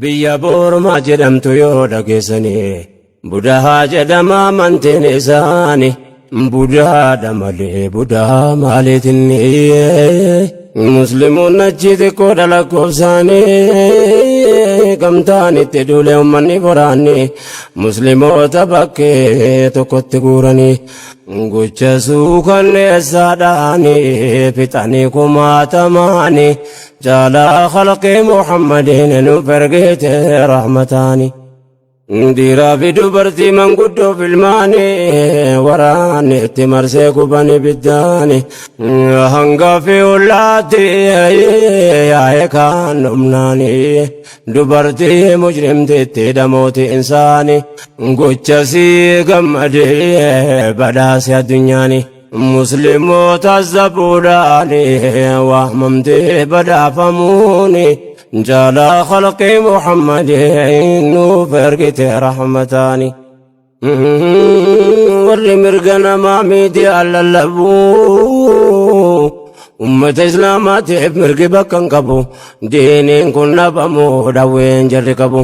Biyya Boormaa jedhamtu yoo dhageessanii, Budahaa jedhama amantiin isaanii. Budaadha malee budaa maaliitinni? Musliimoonni achi xiqqoodha lakkoofsaanii. Gamtaan itti duule uummanni boraanni, Musliimoota bakkee tokkotti guuranii, gocha suukanneessaadhaani fixanii kumaatamaani. Jaalaa khalqii Muhammadiin nuuf ergite rahmataani. Dhiiraa fi dubartii, manguddoo fi ilmaanii, waraanni itti marsee guban ibiddaani. Hanga fi ollaatti yaa'ee kaan dhumnaani. Dubartii mujrimtitti dhamooti insaani. Gocha sii gammadee badhaase addunyaani. Musliimoota zabuudhaani waamamtee badhaafamuuni. Jaalaa khalqii Muhammadin nuuf ergite rahmataani. Warri mirga namaa miidiyaa lallabu, ummata islaamaatiif mirgi bakka hin qabu. Diiniin kun dhabamu dhawween jarri qabu.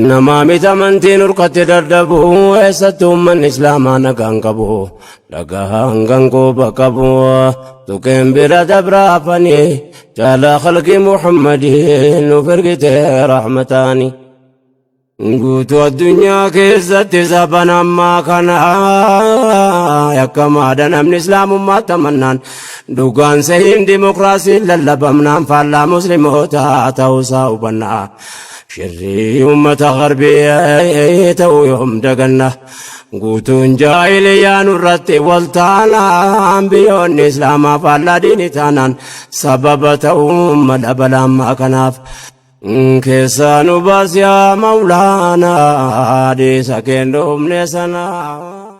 Namaa miti amantiin urkatti dadhabu, eessatti uummanni islaamaa nagaan qabu. Dhagaa hangan quba qabu tuqeen bira dabraafanii, jaalaa khalqii Muhammadin nuuf ergite rahmataani. Guutuu addunyaa keessatti saban ammaa kana yakkamaadha namni islaamummaatti amannaan, dhugaan sahiin dimokiraasiin lallabamnaan faallaa musliimoota ta'uusaa hubannaa. Shirrii uummata garbii ta'uu yoom daganna? Guutuun jaahiliyyaa nurratti wal taanaan, biyyoonni islaamaa faallaa diinii taanaan, sababa ta'uu mala balaammaa kanaaf. Keessaa nu baas yaa Maulaanaa, dhiisa kennuufne sana.